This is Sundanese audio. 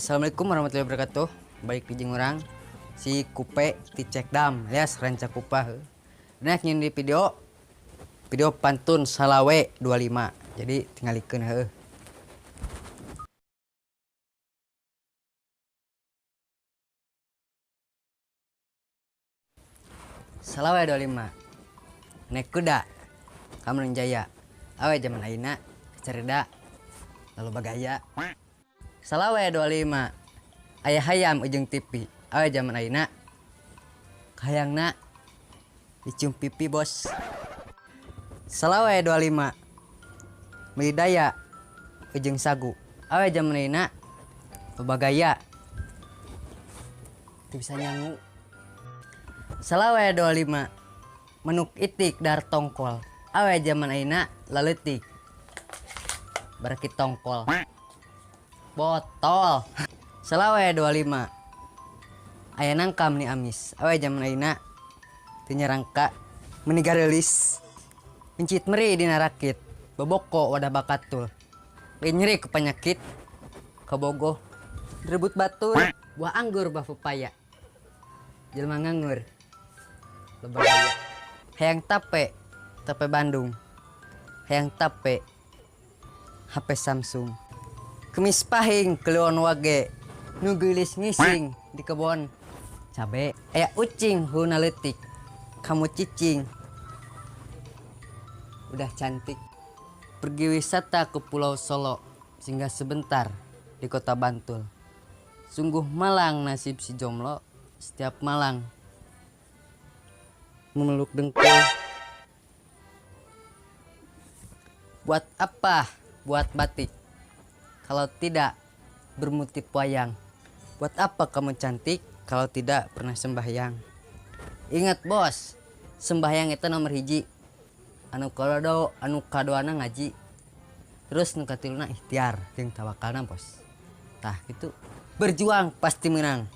Assalamualaikum warahmatullahi wabarakatuh. Balik di jeung urang si Kupe ti Cekdam alias Ranca Kupa. Nah, nyin di video video pantun Salawe 25. Jadi tingalikeun heuh. Salawe 25. Naik kuda Kamrun Jaya. Awe zaman ayeuna cerda lalu bagaya. Salawe 25. Aya hayam ujung TV. Awe zaman ayeuna hayangna dicium pipi bos. Salawe 25. Meuli daya ujung sagu. Awe zaman ayeuna loba gaya. Teu bisa nyangu. Salawe 25. Manuk itik dar tongkol. Awe zaman ayeuna laleutik baraki tongkol. Botol. Salawe 25. Aya nangkam ni amis. Awe zaman ayeuna teu nyarangka meuni gareulis. Mencit meri dina rakit. Boboko wadah bakatul. Lain nyeri ku panyakit. Kabogoh direbut batur. Buah anggur buah pepaya. Jelema nganggur. Loba gaya. Hayang tape, tape Bandung. Hayang tape, HP Samsung. Kemis pahing kliwon wage. Nu geulis ngising di kebon cabe. Aya ucing huna leutik. Kamu cicing. Udah cantik. Pergi wisata ke Pulau Solo, singgah sebentar di kota Bantul. Sungguh malang nasib si jomblo, setiap malang memeluk dengkul. Buat apa buat batik kalau tidak bermotif wayang? Buat apa kamu cantik kalau tidak pernah sembahyang? Ingat bos, sembahyang itu nomor hiji. Anu kalodo, anu kaduana ngaji. Terus nu katiluna ikhtiar jeung tawakalna bos. Tah gitu. Berjuang pasti menang.